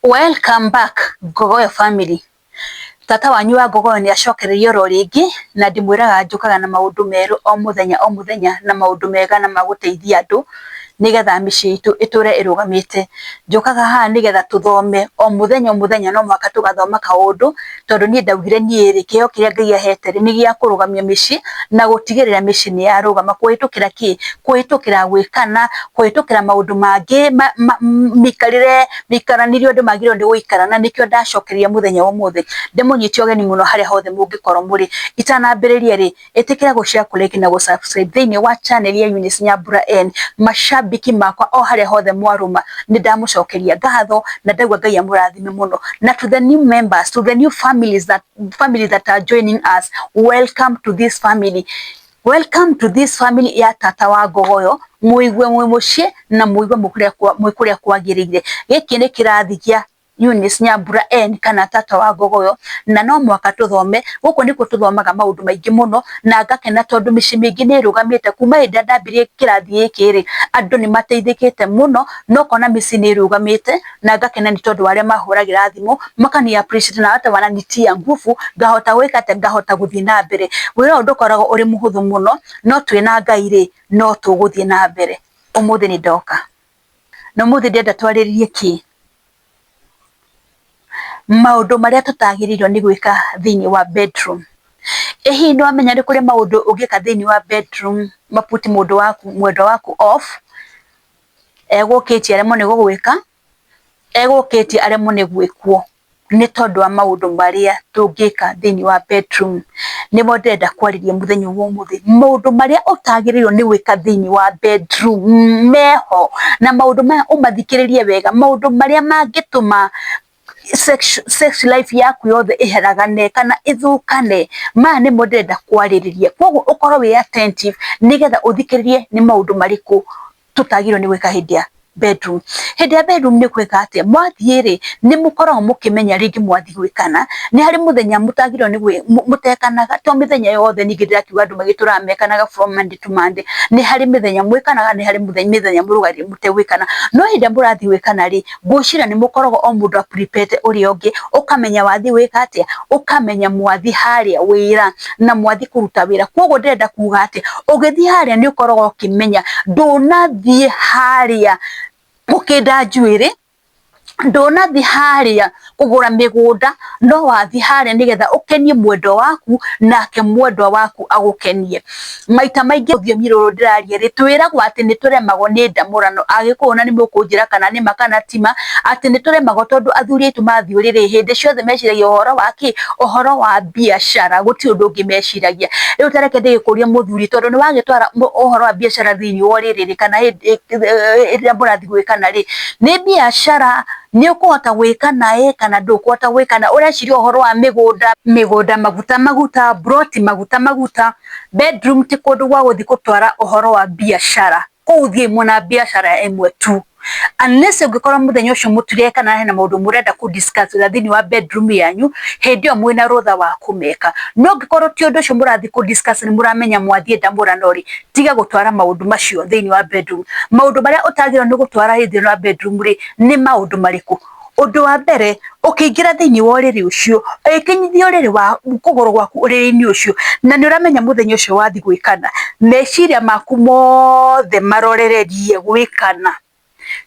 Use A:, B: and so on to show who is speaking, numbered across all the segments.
A: Welcome back Ngogoyo family. Tata wanyu wa Ngogoyo nĩ acokereirie oro rĩngĩ na ndĩmwĩraga njũkaga na maũndũ merũ o mũthenya o mũthenya na maũndũ mega na ma gũteithia andũ nĩgetha mĩciĩ itũ ĩtũre ĩrũgamĩte. Njũkaga haha nĩgetha tũthome o mũthenya o mũthenya, no mũhaka tũgathoma kaũndũ, tondũ niĩ ndaugire niĩ rĩ, kĩheo kĩrĩa Ngai ahete rĩ, nĩ gĩa kũrũgamia mĩciĩ na gũtigĩrĩra mĩciĩ nĩ yarũgama. Kũhĩtũkĩra kĩ? Kũhĩtũkĩra gwĩkana, kũhĩtũkĩra maũndũ mangĩ, mĩikarĩre, mĩikaranĩrie andũ magĩrĩirwo nĩ gũikara, na nĩkĩo ndacokereria mũthenya wa ũmũthĩ. Ndĩmũnyite ũgeni mũno harĩa hothe mũngĩkorwo mũrĩ. Itanambĩrĩria rĩ, ĩtĩkĩra gũ share, kũ like na gũ subscribe thĩinĩ wa channel ya Eunice Nyambura N. Mashabiki makwa o harĩa hothe mwarũma, nĩ ndamũcokeria ngatho na ndauga Ngai amũrathime mũno. Na to the new members, to the new families that are joining us, welcome to this family. Welcome to this family ya tata wa Ngogoyo. Mũigue mwĩ mũciĩ na mũigue mwĩ kũrĩa kwagĩrĩire. Gĩkĩ nĩ kĩrathi kĩa Eunice Nyambura N kana tata wa Ngogoyo, na no mũhaka tũthome. Gũkũ nĩkuo tũthomaga maũndũ maingĩ mũno, na ngakena tondũ mĩciĩ mĩingĩ nĩ ĩrũgamĩte kuma hĩndĩ ĩrĩa ndambirie kĩrathi gĩkĩ rĩ, andũ nĩ mateithĩkĩte mũno na ũkona mĩciĩ nĩ ĩrũgamĩte, na ngakena nĩ tondũ wa arĩa mahũragĩra thimũ makani appreciate na hata wananitia nguvu, ngahota gwĩka atĩa, ngahota gũthiĩ na mbere. Wĩra ũyũ ndũkoragwo ũrĩ mũhũthũ mũno, no twĩna Ngai rĩ, no tũgũthiĩ na mbere. Ũmũthĩ nĩ ndoka na ũmũthĩ ndĩrenda twarĩrĩrie kĩ? Maũndũ marĩa tũtagĩrĩirwo nĩ gwĩka thĩinĩ wa bedroom. Ĩ hihi nĩ wamenya nĩ kũrĩ maũndũ ũngĩka thĩinĩ wa bedroom maput mũndũ waku, mwendwa waku off, egũkĩtie aremwo nĩ gũgwĩka, egũkĩtie aremwo nĩ gwĩkwo nĩ tondũ wa maũndũ marĩa tũngĩka thĩinĩ wa bedroom? Nĩmo ndĩrenda kwarĩria mũthenya wa ũmũthĩ. Maũndũ marĩa ũtagĩrĩirwo nĩ gwĩka thĩinĩ wa bedroom meho, na maũndũ maya ũmathikĩrĩrie wega, maũndũ marĩa mangĩtũma sex life yaku yothe ĩharagane kana ĩthũkane, maya nĩmo ndĩrenda kwarĩrĩria. Koguo ũkorwo wĩ attentive nĩgetha ũthikĩrĩrie nĩ maũndũ marĩkũ tũtagĩrĩirwo nĩ gwĩka hĩndĩ ya bedroom. Hĩndĩ ya bedroom nĩ gwĩka atĩa? Mwathiĩ rĩ, nĩ mũkoragwo mũkĩmenya rĩngĩ mwathiĩ gwĩkana nĩ harĩ mũthenya mũtagĩrĩirwo nĩ mũtekanaga, to mĩthenya yothe. Ningĩ ndĩrakiuga andũ magĩtũraga mekanaga from Monday to Monday. Nĩ harĩ mĩthenya mwĩkanaga, nĩ harĩ mĩthenya mũrũgarĩte mũtegwĩkana. No hĩndĩ ĩrĩa mũrathiĩ gwĩkana rĩ, ngwĩciria nĩ mũkoragwo o mũndũ aprepete ũrĩa ũngĩ, ũkamenya wathiĩ gwĩka atĩa, ũkamenya mwathiĩ harĩa wĩra na mwathiĩ kũruta wĩra. Koguo ndĩrenda kuga atĩ ũgĩthiĩ harĩa nĩ ũkoragwo ũkĩmenya ndũnathiĩ harĩa gũkĩnda njuĩrĩ, ndũnathiĩ harĩa kũgũra mĩgũnda, no wathiĩ harĩa nĩgetha ũkenie mwendwa waku nake mwendwa waku agũkenie. Maita maingĩ rũthiomi rũrũ ndĩraria rĩ, twĩragwo atĩ nĩ tũremagwo nĩ ndamũrano. Agĩkũyũ na nĩ mũkũnjĩra kana nĩ ma kana ti ma, atĩ nĩ tũremagwo tondũ athuri aitũ mathiĩ ũrĩrĩ hĩndĩ ciothe meciragia ũhoro wa kĩ? Ũhoro wa biacara, gũtirĩ ũndũ ũngĩ meciragia. Rĩu ta reke ndĩgĩkũrie mũthuri, tondũ nĩ wagĩtwara ũhoro wa biacara thĩinĩ wa ũrĩrĩ rĩ, kana hĩndĩ ĩrĩa mũrathiĩ gwĩkana rĩ, nĩ biacara nĩ ũkũhota gwĩka naĩ kana ndũkũhota gwĩka naĩ? Ũreciria ũhoro wa mĩgũnda, mĩgũnda, maguta, maguta, broti, maguta, maguta. Bedroom ti kũndũ gwa gũthiĩ gũtwara ũhoro wa biacara. Kũu thiĩi mwĩna biacara ĩmwe tu, unless ũngĩkorwo mũthenya ũcio mũtirekana, hena maũndũ mũrenda kũ discuss thĩinĩ wa bedroom yanyu, hĩndĩ ĩyo mwĩna rũtha wa kũmeka. No ũngĩkorwo ti ũndũ ũcio mũrathiĩ kũ discuss, nĩ mũramenya mwathiĩ ndamũrano rĩ, tiga gũtwara maũndũ macio thĩinĩ wa bedroom. Maũndũ marĩa ũtagĩrĩirwo nĩ gũtwara thĩinĩ wa bedroom rĩ, nĩ maũndũ marĩkũ? Ũndũ wa mbere, ũkĩingĩra thĩinĩ wa ũrĩrĩ ũcio, ũgĩkinyithia ũrĩrĩ wa kũgũrũ gwaku ũrĩrĩ-inĩ ũcio, na nĩ ũramenya mũthenya ũcio wathiĩ gwĩkana, meciria maku mothe marorererie gwĩkana.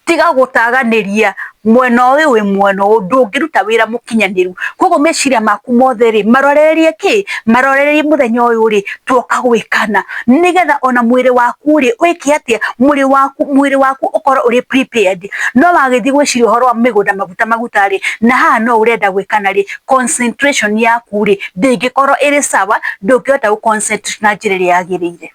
A: Tiga gũtaganĩria mwena ũyũ wĩ mwena ũyũ, ndũngĩruta wĩra mũkinyanĩru. Koguo meciria maku mothe rĩ, marorererie kĩ? Marorererie mũthenya ũyũ rĩ, tuoka gwĩkana, nĩgetha ona mwĩrĩ waku rĩ, wĩke atĩa? Mwĩrĩ waku ũkorwo ũrĩ prepared. No wagĩthiĩ gwĩciria ũhoro wa mĩgũnda, maguta, maguta rĩ, na haha no ũrenda gwĩkana rĩ, concentration yaku rĩ, ndĩngĩkorwo ĩrĩ sawa, ndũngĩhota gũ concentrate na njĩra ĩrĩa yagĩrĩire.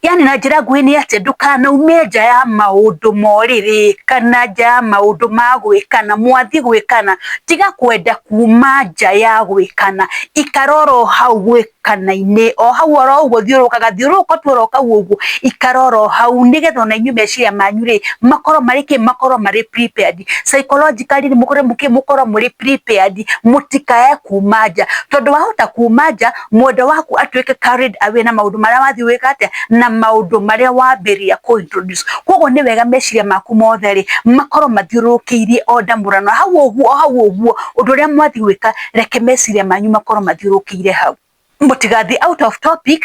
A: Yani na njĩra nguhĩ nĩ atĩ ndũkanaume nja ya maũndũ ma ũrĩrĩ kana nja ya maũndũ ma gwĩkana. Mwathiĩ gwĩkana, tiga kwenda kuma nja ya gwĩkana, ikara oro hau gwĩkana-inĩ, o hau oro ũguo, thiũrũrũkaga thiũrũrũka tu oro kau ũguo, ikara oro hau, nĩgetha ona inyuĩ meciria manyu rĩ, makorwo marĩ kĩ? Makorwo marĩ prepared psychologically, mũkorwo mũkĩ mũkorwo mũrĩ prepared, mũtikae kuma nja, tondũ wahota kuma nja, mwendwa waku atuĩke carried away na maũndũ marĩa wathiĩ gwĩka atĩa na maũndũ marĩa wambĩrĩria kũ introduce. Koguo nĩ wega meciria maku mothe rĩ makorwo mathiũrũrũkĩirie o ndamũrano hau ũguo, o hau ũguo, ũndũ ũrĩa mwathiĩ gwĩka, reke meciria manyu makorwo mathiũrũrũkĩire hau. Mũtigathiĩ out of topic.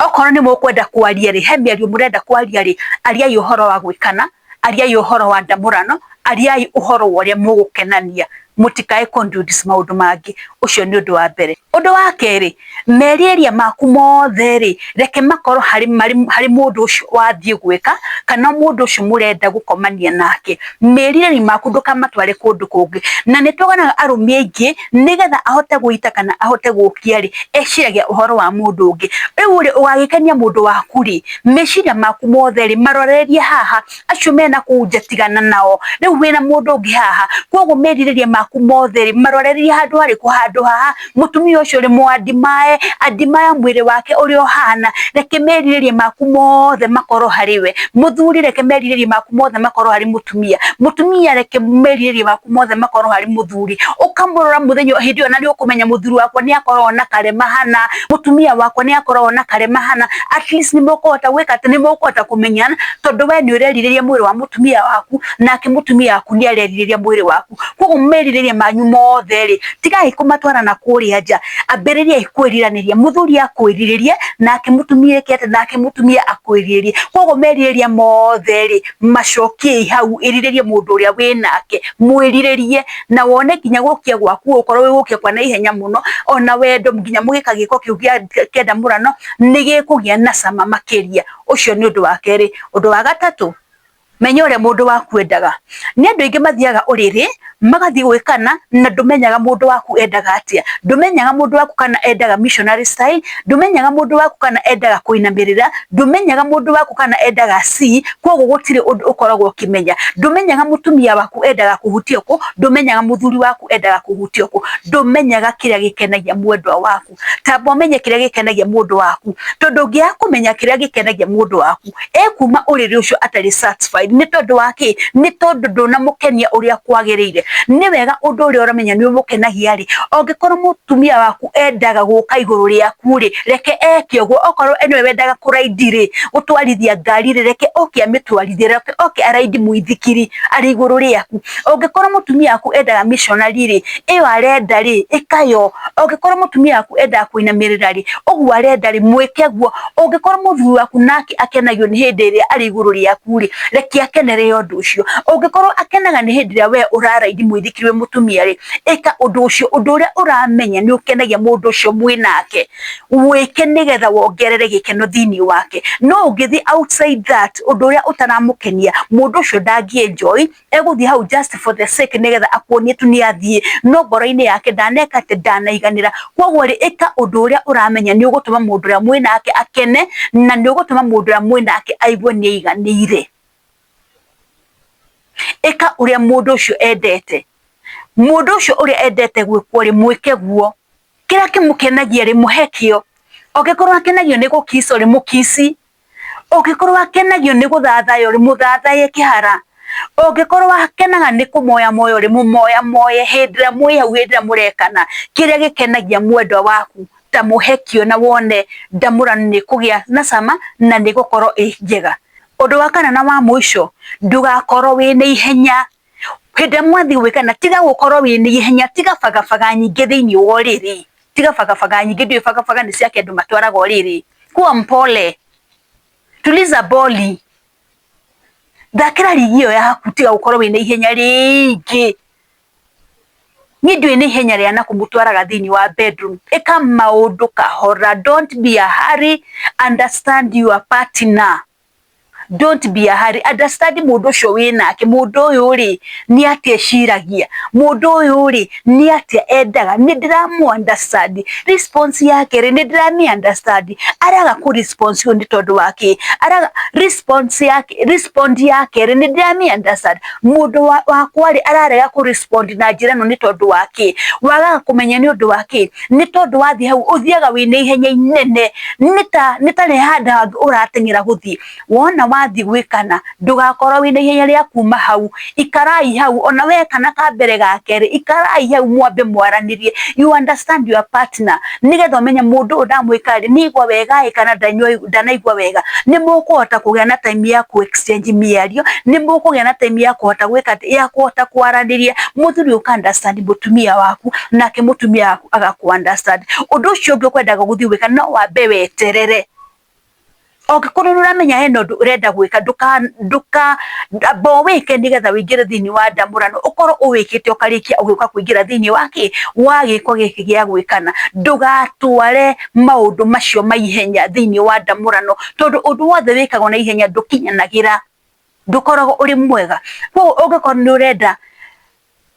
A: Okorwo nĩ mũkwenda kwaria rĩ, he mĩario mũrenda kwaria rĩ, ariai ũhoro wa gwĩkana, ariai ũhoro wa ndamũrano, ariai ũhoro wa ũrĩa mũgũkenania, mũtikae kũ introduce maũndũ mangĩ. Ũcio nĩ ũndũ wa mbere. Ũndũ wa kerĩ, merirĩria maku mothe rĩ, reke makorwo harĩ harĩ mũndũ ũcio wathiĩ gwĩka kana mũndũ ũcio mũrenda gũkomania nake. Merirĩria maku ndũkamatware kũndũ kũngĩ. Na nĩ tuonaga arũme aingĩ nĩgetha ahote gũita kana ahote gũkia rĩ, eciragia ũhoro wa mũndũ ũngĩ. Rĩu rĩ, ũgagĩkenia mũndũ waku rĩ, meciria maku mothe rĩ, marorerie haha, acio mena kũu nja tigana nao. Rĩu wĩna mũndũ ũngĩ haha, koguo merirĩria maku mothe rĩ, marorerie handũ harĩkũ? Handũ haha. Mũtumia ũcio rĩ, mũ admire, admire mwĩrĩ wake ũrĩa ũhana, reke merirĩria maku mothe makorwo harĩ we. Mũthuri, reke merirĩria maku mothe makorwo harĩ mũtumia. Mũtumia, reke merirĩria maku mothe makorwo harĩ mũthuri. Ũkamũrora mũthenya hĩndĩ ĩyo, na nĩ ũkũmenya mũthuri wakwa nĩ akoragwo na karema hana, mũtumia wakwa nĩ akoragwo na karema hana. At least nĩ mũkũhota gwĩka atĩ, nĩ mũkũhota kũmenyana, tondũ we nĩ ũrerirĩria mwĩrĩ wa mũtumia waku, nake mũtumia waku nĩ arerirĩria mwĩrĩ waku. Koguo merirĩria manyu mothe rĩ, tigai kũmatwara na kũrĩa nja, ambĩrĩriai kwĩriranĩria. Mũthuri akwĩrirĩrie, nake mũtumia eke atĩa? Nake mũtumia akwĩrirĩrie. Koguo merirĩria mothe rĩ, macokiei hau, ĩrirĩrie mũndũ ũrĩa wĩnake, mwĩrirĩrie, na wone nginya gũkia gwaku gũgũkorwo gwĩ gũkia kwa naihenya mũno, ona wendo nginya mũgĩka gĩko kĩu kĩa ndamũrano nĩ gĩkũgĩa na cama makĩria. Ũcio nĩ ũndũ wa kerĩ. Ũndũ wa gatatũ, menya ũrĩa mũndũ waku endaga. Nĩ andũ aingĩ mathiaga ũrĩrĩ, magathiĩ gwĩkana, na ndũmenyaga mũndũ waku endaga atĩa. Ndũmenyaga mũndũ waku kana endaga missionary style, ndũmenyaga mũndũ waku kana endaga kũinamĩrĩra, ndũmenyaga mũndũ waku kana endaga C, koguo gũtirĩ ũndũ ũkoragwo ũkĩmenya. Ndũmenyaga mũtumia waku endaga kũhutio kũ, ndũmenyaga mũthuri waku endaga kũhutio kũ, ndũmenyaga kĩrĩa gĩkenagia mwendwa waku. Tamba ũmenye kĩrĩa gĩkenagia mũndũ waku, tondũ ũngĩaga kũmenya kĩrĩa gĩkenagia mũndũ waku, ekuma ũrĩrĩ ũcio atarĩ satisfied. Nĩ tondũ wa kĩ? Nĩ tondũ ndũnamũkenia ũrĩa kwagĩrĩire. Nĩ wega ũndũ ũrĩa ũramenya nĩ ũmũkenagia rĩ, angĩkorwo mũtumia waku endaga gũka igũrũ rĩaku rĩ, reke eke ũguo. Okorwo nĩwe wendaga kũraidi rĩ, gũtwarithia ngari rĩ, reke oke amĩtwarithie, reke oke araidi mũithikiri arĩ igũrũ rĩaku. Ũngĩkorwo mũtumia waku endaga missionary rĩ, ĩyo arenda rĩ, ĩka yo. Ũngĩkorwo mũtumia waku endaga kũinamĩrĩra rĩ, ũguo arenda rĩ, mwĩke guo. Ũngĩkorwo mũthuri waku nake akenagio nĩ hĩndĩ ĩrĩa arĩ igũrũ rĩaku rĩ, reke akenere ũndũ ũcio. Ũngĩkorwo akenaga nĩ hĩndĩ ĩrĩa we ũraraidi mũithikiri wĩ mũtumia rĩ, ĩka ũndũ ũcio. Ũndũ ũrĩa ũramenya nĩ ũkenagia mũndũ ũcio mwĩnake, wĩke nĩgetha wongerere gĩkeno thĩinĩ wake. No ũngĩthiĩ outside that, ũndũ ũrĩa ũtaramũkenia, mũndũ ũcio ndangĩ enjoy, egũthiĩ hau just for the sake nĩgetha akuonie tu nĩ athiĩ, no ngoro-inĩ yake ndaneka atĩ, ndanaiganĩra. Koguo rĩ, ĩka ũndũ ũrĩa ũramenya nĩ ũgũtũma mũndũ ũrĩa mwĩnake akene, na nĩ ũgũtũma mũndũ ũrĩa mwĩnake aigue nĩ aiganĩire. Ĩka ũrĩa mũndũ ũcio endete. Mũndũ ũcio ũrĩa endete gwĩkwo rĩ, mwĩke guo. Kĩrĩa kĩmũkenagia rĩ, mũhe kĩo. Ũngĩkorwo akenagio nĩ gũkico rĩ, mũkici. Ũngĩkorwo akenagio nĩ gũthathayo rĩ, mũthathaye kĩhara. Ũngĩkorwo akenaga nĩ kũmoyamoyo rĩ, mũmoyamoye hĩndĩ ĩrĩa mwĩ hau, hĩndĩ ĩrĩa mũrekana. Kĩrĩa gĩkenagia mwendwa waku, ta mũhe kĩo na wone ndamũrano nĩ ĩkũgĩa na cama na nĩ ĩgũkorwo ĩ njega. Ũndũ wa kana na wa mũico, ndũgakorwo wĩna ihenya. Hĩndĩ ĩrĩa mwathiĩ gwĩkana, tiga gũkorwo wĩna ihenya, tiga bagabaga nyingĩ thĩinĩ wa ũrĩrĩ. Tiga bagabaga nyingĩ, ndiũĩ bagabaga nĩ ciake andũ matwaraga ũrĩrĩ. Kuwa mpole, tuliza boli, thakĩra rigi ĩyo yaku, tiga gũkorwo wĩna ihenya rĩingĩ. Niĩ ndiũĩ nĩ ihenya rĩa nakũ mũtwaraga thĩinĩ wa bedroom. Ĩka maũndũ kahora, don't be a hurry, understand your partner. Don't be a hurry, understand mũndũ ũcio wĩnake, mũndũ ũyũ rĩ, nĩ atĩa eciragia, mũndũ ũyũ rĩ, nĩ atĩa endaga, nĩ ndĩramũ understand, response yake rĩ, nĩ ndĩramĩ understand, araga kũ response ũũ nĩ tondũ wa kĩ, araga response yake, respond yake rĩ, nĩ ndĩramĩ understand, mũndũ wakwa rĩ, ararega kũ respond na njĩra ĩno nĩ tondũ wa kĩ, wagaga kũmenya nĩ ũndũ wa kĩ, nĩ tondũ wathiĩ hau ũthiaga wĩna ihenya inene, nĩ ta nĩ handũ hangĩ ũrateng'era gũthiĩ, wona Mwathiĩ gwĩkana, ndũgakorwo wĩna ihenya rĩa kuma hau, ikarai hau, ona we kana ka mbere ga kerĩ, ikarai hau mwambe mwaranĩrie, you understand your partner, nĩgetha ũmenye mũndũ ũyũ ndamwĩka rĩ, nĩ aigua wega ĩ kana ndanaigua wega. Nĩ mũkũhota kũgĩa na time ya kũ exchange mĩario, nĩ mũkũgĩa na time ya kũhota gwĩka atĩ, ya kũhota kwaranĩria, mũthuri ũka understand mũtumia waku, nake mũtumia waku agakũ understand. Ũndũ ũcio ũngĩ ũkwendaga gũthiĩ gwĩka no wambe weterere. Angĩkorwo nĩ ũramenya hena ũndũ ũrenda gwĩka, ndũka amba ũwĩke nĩgetha ũingĩre thĩinĩ wa ndamũrano, ũkorwo ũwĩkĩte ũkarĩkia ũgĩũka kũingĩra thĩinĩ wa kĩ, wa gĩko gĩkĩ gĩa gwĩkana. Ndũgatware maũndũ macio ma ihenya thĩinĩ wa ndamũrano, tondũ ũndũ wothe wĩkagwo na ihenya ndũkinyanagĩra, ndũkoragwo ũrĩ mwega. Koguo ũngĩkorwo nĩ ũrenda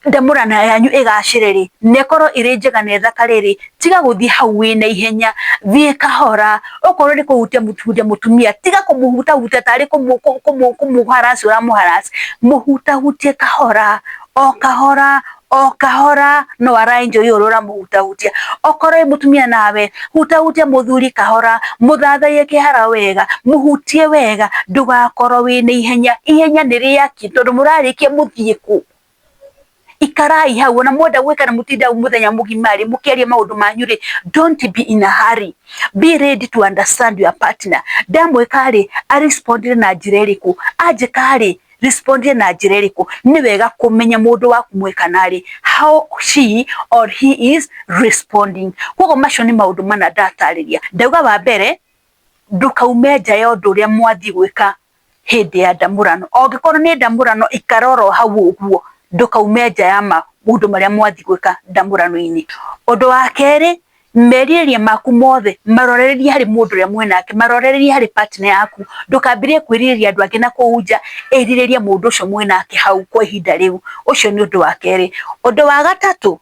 A: ndamũrano yanyu ĩgacĩre rĩ, na ĩkorwo ĩrĩ njega na ĩthakare rĩ, tiga gũthiĩ hau wĩna ihenya, thiĩ kahora, okorwo nĩ kũhutia mũtumia, tiga kũmũhutahutia tarĩ kũmũ harass ũramũ harass, mũhutahutie kahora, o kahora, o kahora, no ara enjoy ũrĩa ũramũhutahutia. Okorwo wĩ mũtumia nawe, hutahutia mũthuri kahora, mũthathaiye kĩhara wega, mũhutie wega, ndũgakorwo wĩna ihenya. Ihenya nĩ rĩaki tondũ mũrarĩkia mũthiĩ kũ? Ikarai hau, ona mwenda gwĩkana mũtinde hau mũthenya mũgima rĩ, mũkĩaria maũndũ manyu rĩ, don't be in a hurry. Be ready to understand your partner. Ndamwĩka rĩ, arespondire na njĩra ĩrĩkũ? Anjĩka rĩ, respondire na njĩra ĩrĩkũ? Nĩ wega kũmenya mũndũ waku mwĩkana rĩ, how she or he is responding. Koguo macio nĩ maũndũ mana ndatarĩria. Ndauga wa mbere, ndũkaume nja ya ũndũ ũrĩa mwathiĩ gwĩka hĩndĩ ya ndamũrano. Angĩkorwo nĩ ndamũrano, ikara oro hau ũguo, ndũkaume nja ya maũndũ marĩa mwathiĩ gwĩka ndamũrano-inĩ. Ũndũ wa kerĩ, merirĩria maku mothe marorererie harĩ mũndũ ũrĩa mwĩnake, marorererie harĩ partner yaku. Ndũkambĩrĩrie kwĩrirĩria andũ angĩ na kũu nja, ĩrirĩria mũndũ ũcio mwĩnake hau kwa ihinda rĩu. Ũcio nĩ ũndũ wa kerĩ. Ũndũ wa gatatũ,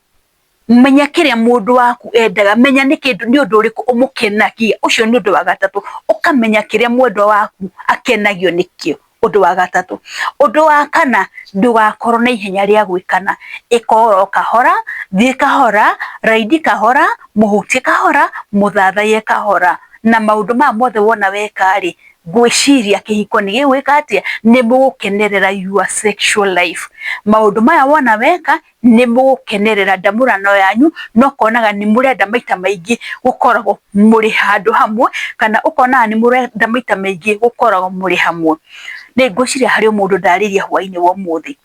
A: menya kĩrĩa mũndũ waku endaga, menya nĩ kĩndũ nĩ ũndũ ũrĩkũ ũmũkenagia. Ũcio nĩ ũndũ wa gatatũ, ũkamenya kĩrĩa mwendwa waku akenagio nĩkĩo. Ũndũ wa gatatũ. Ũndũ wa kana, ndũgakorwo na ihenya rĩa gwĩkana, ĩka oro kahora, thiĩ kahora, raidi kahora, mũhutie kahora, mũthathaiye kahora. Na maũndũ maya mothe wona weka rĩ, ngwĩciria kĩhiko nĩ gĩgwĩka atĩa, nĩ mũgũkenerera your sexual life. Maũndũ maya wona weka, nĩ mũgũkenerera ndamũrano yanyu, na ũkonaga nĩ mũrenda maita maingĩ gũkoragwo mũrĩ handũ hamwe, kana ũkonaga nĩ mũrenda maita maingĩ gũkoragwo mũrĩ hamwe. Nĩ ngwĩciria harĩ o mũndũ ndarĩria hwainĩ wa ũmũthĩ.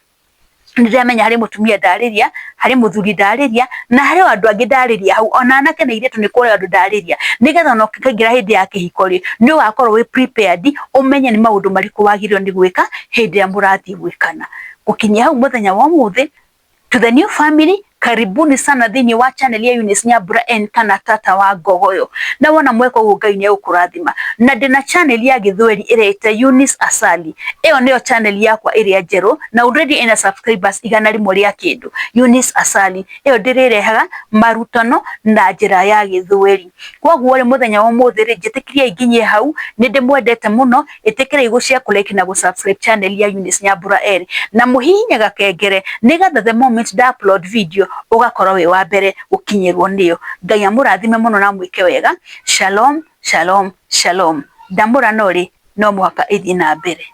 A: Nĩ ndĩramenya harĩ mũtumia ndarĩria, harĩ mũthuri ndarĩria, na harĩ o andũ angĩ ndarĩria hau, ona anake na airĩtu nĩ kũrĩ andũ ndarĩria, nĩgetha ona ũkĩingĩra hĩndĩ ya kĩhiko rĩ, nĩ ũgakorwo wĩ prepared, ũmenye nĩ maũndũ marĩkũ wagĩrĩirwo nĩ gwĩka hĩndĩ ĩrĩa mũrathiĩ gwĩkana. Gũkinyia hau mũthenya wa ũmũthĩ, to the new family, karibuni sana thĩinĩ wa channel ya Eunice Nyambura N kana tata wa Ngogoyo. Na wona mweka ũguo Ngai nĩ egũkũrathima. Na ndĩna channel ya Gĩthweri ĩrĩa Eunice Asali. Ĩyo nĩyo channel yakwa ĩrĩa njerũ na already ĩna subscribers 100 rĩa kĩndũ. Eunice Asali. Ĩyo ndĩrĩrehaga marutano na njĩra ya Gĩthweri. Koguo rĩ mũthenya wa ũmũthĩ rĩ, njĩtĩkĩriai nginyie hau, nĩ ndĩmwendete mũno, ĩtĩkĩrai gũ share, kũ like na gũ subscribe channel ya Eunice Nyambura N na mũhihinye gakengere nĩgetha the moment nda upload video ũgakorwo wĩ wa mbere gũkinyĩrwo nĩyo. Ngai amũrathime mũno na amwĩke wega. Shalom, shalom, shalom. Ndamũrano rĩ, no mũhaka ĩthiĩ na mbere.